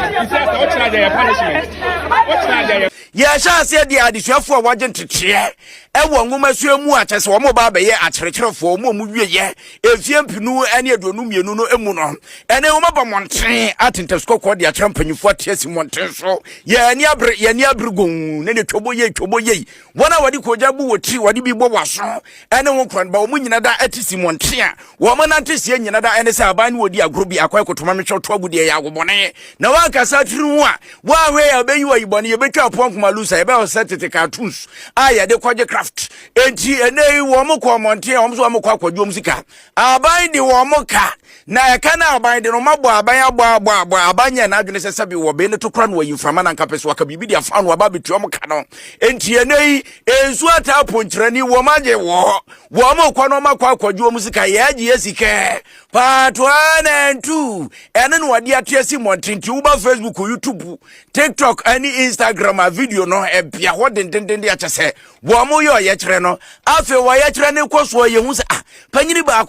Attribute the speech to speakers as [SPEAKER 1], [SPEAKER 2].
[SPEAKER 1] Nti sɛ wokyerɛ adeɛ yɛ punishment. Wokyerɛ adeɛ yɛ
[SPEAKER 2] Yɛhyɛ aseɛ deɛ, adesuafoɔ a wɔagye nteteɛ ɛwɔ nwomasua mu a kyɛ sɛ wɔn ba abɛyɛ akyerɛkyerɛfoɔ, wɔn a wɔn wieɛ efie 2022 no mu no, ɛne wɔn aba mmɔnten atentɛso kɔkɔɔ de akyerɛ mpanyinfoɔ ate asi mmɔnten so. Yɛn ani abere, yɛn ani abere gɔn ne ne twɛbɔ yie, twɛbɔ yie. Wɔn a wɔde kogya bu wɔ tiri, wɔde bi bɔ wɔ aso ɛne ho koran ba, wɔn nyina da ɛte si mmɔnten a wɔn nante sie nyina da ɛne sɛ aban no wɔdi agorɔ bi akɔ ɛkotoma mehwɛ to agu deɛ yɛ agobɔne na wankasa tiri ho a wɔahwɛ yɛ bɛyi wɔ yibɔne yɛbɛtwa apɔnkoma lusa, yɛbɛyɛ sɛ tete cartoons a yɛde kɔgye craft. Enti ɛnɛ yi wɔn kɔ mmɔnten a wɔn nso wɔn kɔ akɔgye wɔn sika. Aban de wɔn ka na ɛka na aban de no ma bɔ aban abɔ abɔ abɔ aban nyɛ n'adwene sɛ sɛbi wɔ bɛn ne to kora no wɔyi mframa na nkapɛ so aka biribi de afa no aba abɛtua wɔn ka no. Enti ɛnɛ yi nsuo ata aponkyerɛni, wɔn agye wɔ wɔn kɔ no, wɔn akɔ akɔgye wɔn sika. Yɛagye yɛ sika part one and two, ɛno na wɔde ate asi mmɔnten. Nti woba Facebook, YouTube, TikTok ɛne Instagram a, video no ɛbea hɔ dendenden de akyɛ sɛ wɔn mo yɛ ɔyɛkyerɛ no. Afei wɔyɛkyerɛ ne kɔ soɔ, yɛhu sɛ ah, panyini baako